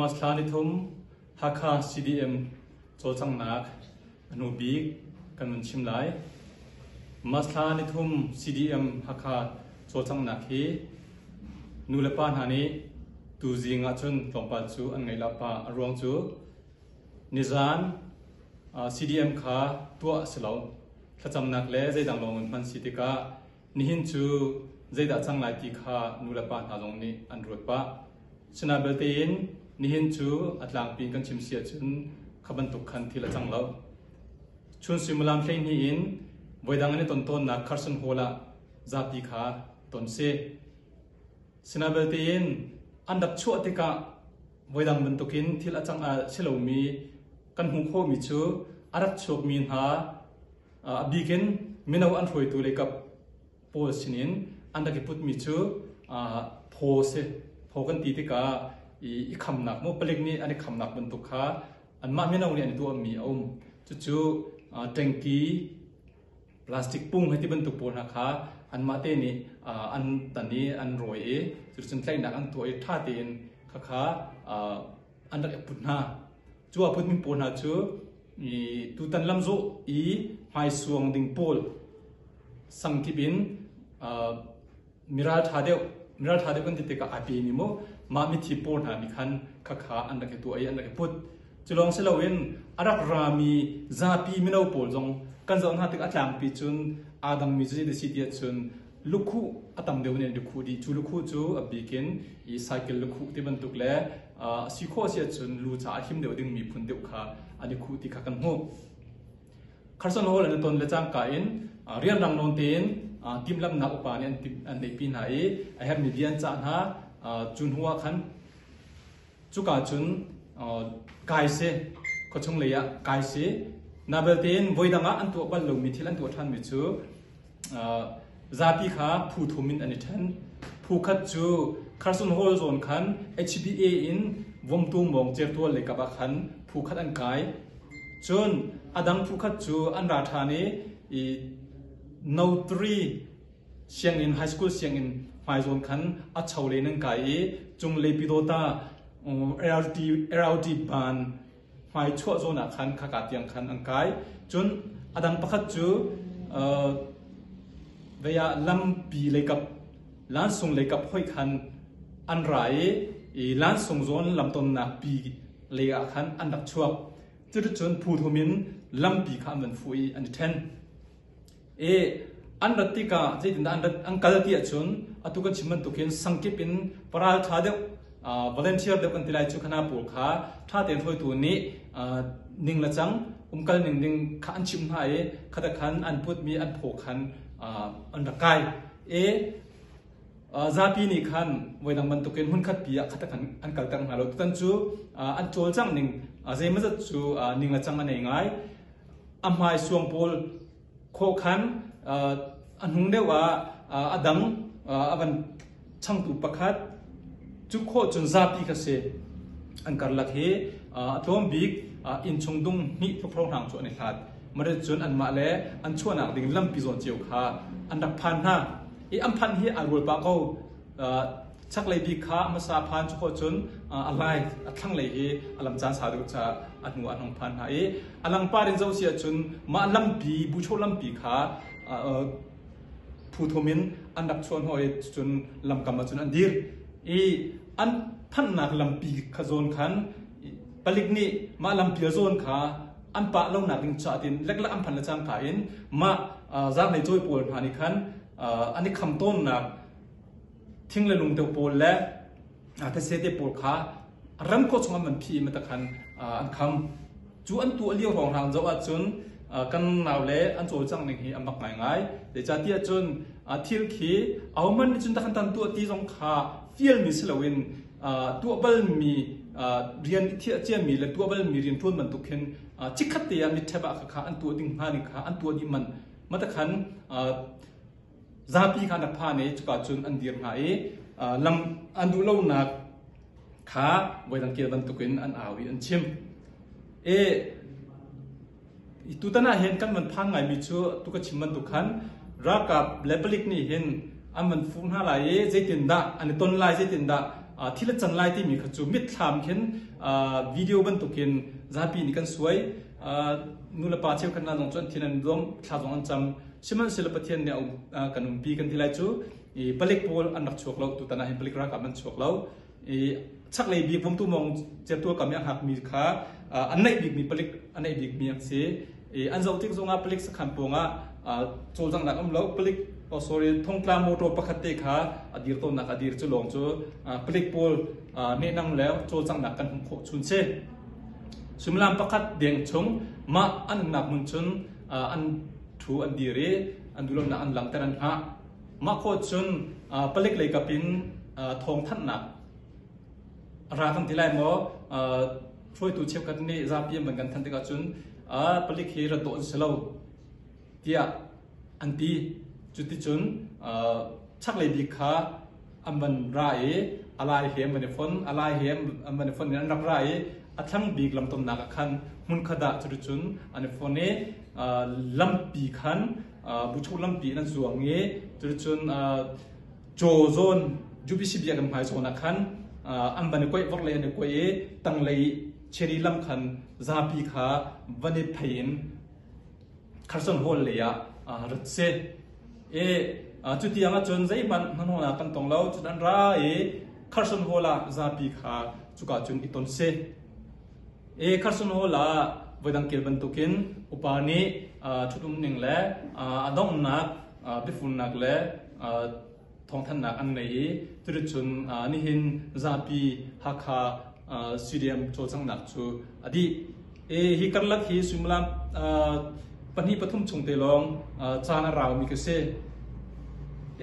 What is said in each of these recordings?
March thla nithum Hakha CDM cawlcanghnak a hnu bik kan vun chim lai. March thla nithum CDM Hakha cawlcanghnak hi nu le pa hna nih tuzing ahcun tlawmpal cu an ngaih la pah. A ruang cu nizan CDM kha tuah a si lo. Thlacamnak le zeidang lawng in hman si tikah nihin cu zeidah cang lai ti kha nu le pa hna zong nih an ruat pah. Sinain belte in nihin cu a tlangpi in kan chim si ahcun kha bantuk khan thil a cang lo. Chun suimilam 12 in voidang an i ton tawnnak Carson Hall ah zapi kha ton si. Sinain belte in an rak chuah tikah voidang bantukin thil a cang a si lomi kan hmuh khawhmi cu a rak chuakmi hna a bik in mino an hruaitu leikap pawl sinin an rak i putmi cu phaw si. Phaw kan ti tikah i khamnak mu palik nih an i khamnak bantuk kha anmah mino nih an i tuahmi a um. Cucu tengki plastic pung hei ti bantuk pawl hna kha anmah te nih an tan i an rawi i cuticun tlaihnak an tuah i ṭha tein khakha an rak i put hna. Cu a putmi pawl hna cu tutan lamzawh i hmaisuang ding pawl sangkip in miralṭha deuh miralṭha deuh kan ti tikah ai pemi mu mah mithi pawl hna nih khan khakha an rak i tuah i an rak i put. Cu lawng si loin a rak rami zapi mino pawl zong kan zoh hna tik a tlangpi cun aa dangmi cu zei si ti ahcun lukhuh a tam deuh nih an lukhuh dih. Cu lukhuh cu a bik in i cycle lukhuh ti bantuk le a si khawh si ahcun lu caah a him deuh dingmi phun deuh kha an i khuh ti kha kan hmuh. Carson Hall an i ton le cangka in rianrang nawn tein timhlamhnak upa nih an neihpi hna i a herhmi bia an cah hna. Cu hnu ah khan Cuka cun kai si, khuachung lei ah kai si. Na belte in voidang ah an tuah bal lomi thil an tuah ṭhanmi cu zapi kha phu thum in an i ṭhen. Phu khat cu Carson Hall zawn khan HBA in Vomtu mawng certual lei kap ah khan phu khat an kai. Cun a dang phu khat cu an ra ṭhan i No 3 sianginn high school sianginn hmai zawn khan a cho lei nan kai i cunglei Pyidawta RT RT ban hmai chuah zawn ah khan khaka tiang khan an kai. Cun a dang pakhat cu vei ah lampi leikap lansung leikap hoi khan an ra i lansung zawn lamtonnak pi lei ah khan an rak chuak. Cuticun phu thum in lampi kha an van fuh i an i ṭhen. I an rat tikah zeitindah an rat an kal ti ahcun atu kan chim bantukin sangkip in paral ṭha deuh volunteer deuh kan ti lai cu khana pawl kha ṭha tein hruaitu nih ning le cang umkal ning ding kha an chimh hna i khata khan an putmi an phaw khan an rak kai i zapi nih khan voidang bantukin hmunkhat pi ah khata khan an kalter hna lo tutan cu an cawlcangh ning zeimawzat cu ning le cang a nei ngai a hmai suang pawl khawh khan a hnung deuh ah a dang a van changtu pakhat cu khawh cun zapi kha si an karlak hi a tlawm bik innchung dung hnih tluk hrawnghrang cu an i hlat mare cun anmah le an chuahnak ding lampi zawn cio kha an rak phan hna i an phanh hi aa rual pah ko Chaklei bik kha hmasa phan cu khawh cun a lai a thlanglei hi a lam caan sau deuh caah a hnu ah an hung phan hna i a langpar in zoh si ahcun mah lampi bucho lampi kha phu thum in an rak chuah hnawh i cun lamkam ah cun an dir i an phanhnak lampi kha zawn khan palik nih mah lampi zawn kha an pah lonak ding caah tin leklak an phan le cangka in mah zaanglei cawi pawl hna nih khan an i kham tawnnak thing le lung deuh pawl le thetse te pawl kha ram khawh chung an van phih i khan an kham. Cu an tuah lio hrawnghrang zoh ahcun kan nau le an cawlcangh ning hi a mak ngaingai. Zeicahtiah cun thil khi ahohmanh nih cun takhan tan tuah ti zong kha fialmi si loin tuah balmi rian i thiah ciami le tuah balmi rian ṭuan bantuk khin chikkhat te ah mitṭhep ah kha an tuah ding hnga ning kha an tuah dih manh. Matakhan Zapi kha an rak phan i cuka cun an dir hna i lam an duh lonak kha voidang kel bantukin an au i an chim. I tutan ah hin kan van phan ngaimi cu tu ka chim bantuk khan ralkap le palik nih hin an van fuh hna lai i zeitindah an i ton lai, zeitindah Thil a can lai timi kha cu mitthlam khin video bantukin zapi nih kan suai. Nulepa cheukhat hna zong cu an thin an dom, thla zong an cam. Sihmanhsehlaw Pathian nih a kan umpi kan ti lai cu palik pawl an rak chuak lo. Tutan ah hin palik ralkap an chuak lo. I chaklei bik Vomtu mawng certual kam i a hngakmi kha an naih bikmi palik a naih bikmi an si. I an zoh tik zongah palik sakhan pawngah cawlcanghnak um lo palik oh sorry thongtla motor pakhat te kha a dir tawnnak a dir cu lawng cu palik pawl nehnang le cawlcanghnak kan hmuh khawh chun si. Suimilam pakhat deng chung mah an umnak hmun cun an thu an dir i an duhlonak an langhter an hngah. Mah khawh cun palik lei kap in thawngthanhnak ra kan ti lai maw hruaitu cheukhat nih zapi an van kan thanh tikah cun palik hi rat dawh an si lo tiah an ti. Cuticun chaklei bik kha an van ra i a lai he an van i fon, a lai he an van i fon in an rak ra i a thlang bik lamtonnak ah khan hmunkhat ah cuticun an i fon i lampi khan buchuk lampi in an zuang i cuticun caw zawn UPC biakinn hmai zawn ah khan an van i kuaih vorhlei an i kuaih i tanglei cherry lam khan zapi kha van i phei in Kherson Hall lei ah rat si. I cu tiang ahcun zeihmanh hnahnawhnak kan tong lo. Cun an ra i Kherson Hall ah zapi kha cuka cun i ton si. I Kherson Hall ah voidang kel bantukin upa nih ṭhut-um ning le a donghnak biafunnak le thawngthanhnak an ngei i cuticun nihin zapi Hakha CDM cawlcanghnak cu a dih. I hi karlak hi suimilam pahnih pathum chung te lawng caan a raumi ka si.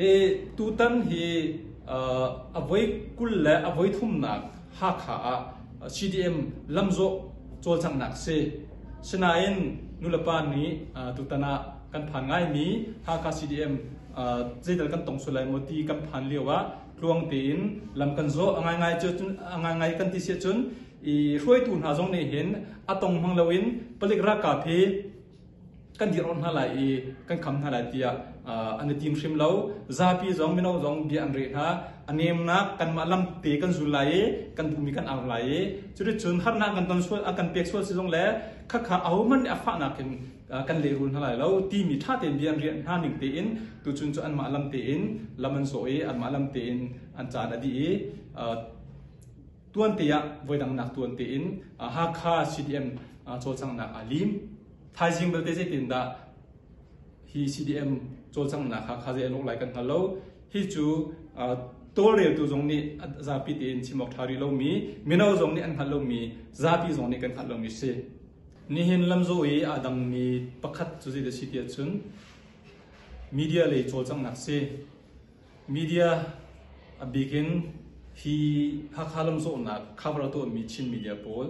I tutan hi a voi 20 le a voi thumnak Hakha ah CDM lamzawh cawlcanghnak si. Sinain nulepa nih tutan ah kan phan ngaimi Hakha CDM zeital kan tong sual lai maw ti kan phan lio ah tluang tein lam kan zawh. A ngaingai cu a ngaingai kan ti si ahcun i hruaitu hna zong nih hin a tong hmang loin palik ralkap hi kan dir hna lai i kan kham hna lai tiah an i tim hrim lo. Zapi zong mino zong bia an reh hna. A nemnak kanmah lam te kan zul lai i kan duhmi kan au lai i cuticun harnak kan ton sual a kan pek sual si zong le khakha ahohmanh nih a fahnak in kan lehrul hna lai lo timi ṭha tein bia an rianh hna ning tein tuchun cu anmah lam tein lam an zawh i anmah lam tein an caan a dih i tuan te ah voidang nak tuan tein Hakha CDM cawlcanghnak aa lim. Thaizing belte zeitin dah hi CDM cawlcanghnak Hakha zei a lawh lai kan hngal lo. Hi cu tawlreltu zong nih zapi tein chim awk ṭha rih lomi, mino zong nih an hngalh lomi, zapi zong nih kan hngalh lomi si. Nihin lamzawh i aa dangmi pakhat cu zeidah a si ti ahcun media lei cawlcanghnak si. Media a bik in hi Hakha lamzawhnak cover a tuahmi Chin media pawl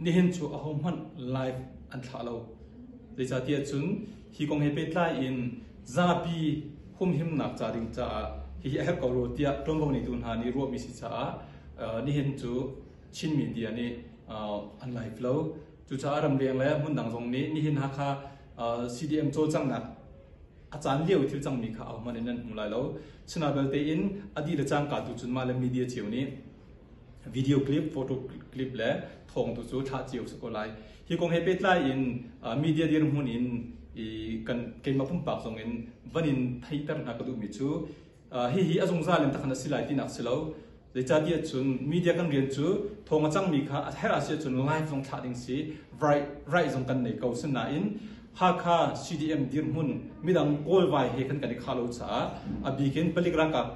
nihin cu ahohmanh live an thlah lo. Zeicahtiah cun hi kong he pehtlai in zapi humhimnak ca ding caah hihi a herh ko rua tiah ṭuanvo ngeitu hna nih ruahmi si caah nihin cu Chin media nih an live lo. Cucaah ramleng le hmundang zong nih nihin Hakha CDM cawlcanghnak a caan lio i thil cangmi kha ahohmanh in nan hmu lai lo. Sina belte in a dih le cangka tu cun mah le media cio nih video clip, photo clip le thawng tu cu thlah cio si ko lai. Hi kong he pehtlai in media dirhmun in i kan keimah pumpak zong in van in theihter hna ka duhmi cu hihi a zungzal in takhan a si lai tinak si lo. Zeicahtiah cun media kan rian cu thawng a cangmi kha a herh a si ahcun live zong thlah ding si, right, right zong kan nei ko. Sinain Hakha CDM dirhmun midang Kawlvai he khan kan i khah lo caah a bik in palik ralkap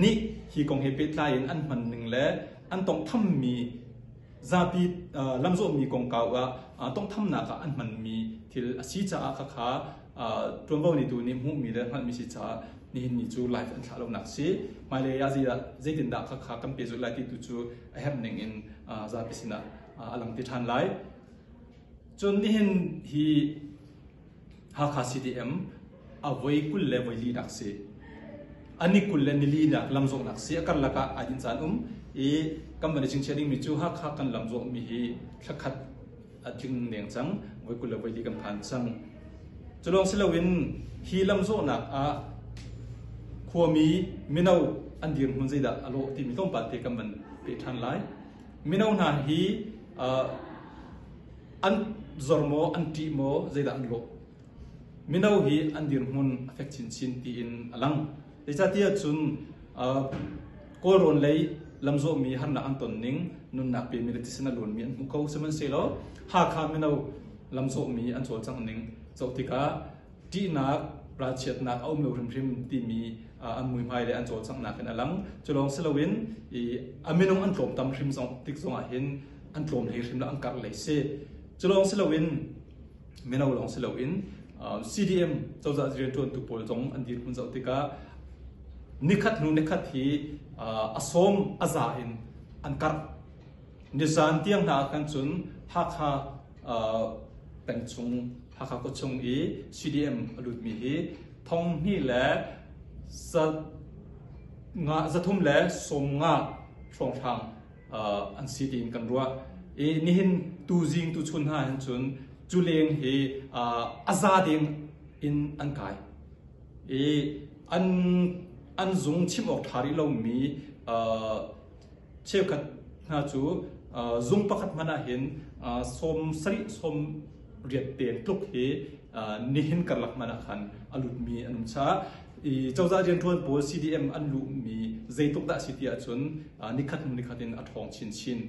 nih hi kong he pehtlai in an hman ning le an tonghthammi zapi lamzawhmi kongkau ah tonghthamnak ah an hmanmi thil a si caah khakha ṭuanvo neitu nih hmuhmi le hngalhmi si caah nihin ni cu live an thlah lonak si. Hmailei ah zeitindah khakha kan pehzulh lai ti tu cu a herh ning in zapi sinah a lang ti ṭhan lai. Cun nihin hi Hakha CDM a voi 20 le voi linak si. A ni 20 le ni linak lamzawhnak si. A karlak ah ai din caan um i kan van i chingchiah dingmi cu Hakha kan lamzawhmi hi thlakhat a tling deng cang. Voi 20 le voi li kan phan cang. Cu lawng si loin hi lamzawhnak ah khuami mino an dirhmun zeidah a lawh timi tlawmpal te kan van peh ṭhan lai. Mino hna hi an zor maw, an ṭih maw, zeidah an lawh? Mino hi an dirhmun a fek chinchin tiin a lang. Zeicahtiah cun Kawlrawn lei lamzawhmi harnak an ton ning, nunnak pemi le thisen a luanmi an hmu ko. Sihmanhsehlaw Hakha mino lamzawhmi an cawlcangh ning zoh tikah ṭihnak, ralchiatnak a um lo hrimhrim timi an muihmai le an cawlcanghnak in a lang. Cu lawng si loin a minung an tlawmtam hrim zong tik zong ah hin an tlawm hlei hrim lo an karh lei si. Cu lawng si loin mino lawng si loin CDM cozah rianṭuantu pawl zong an dirhmun zoh tikah nikhat hnu nikhat hi a sawm a za in an karh. Nizan tiang hna ah khan cun Hakha peng chung Hakha khuachung i CDM a lutmi hi thong hnih le 375 hrawnghrang an si tiin kan ruah. I nihin tuzing tuchun hna hin cun cu leng hi a za deng in an kai. I an an zung chim awk ṭha rih lomi cheukhat hna cu zung pakhat hmanh ah hin 70 80 te tluk hi nihin karlak hmanh ah khan a lutmi an um caah i cozah rianṭuan pawl CDM an luhmi zeitluk dah a si ti ahcun nikhat hnu nikhat in a ṭhawng chinchin.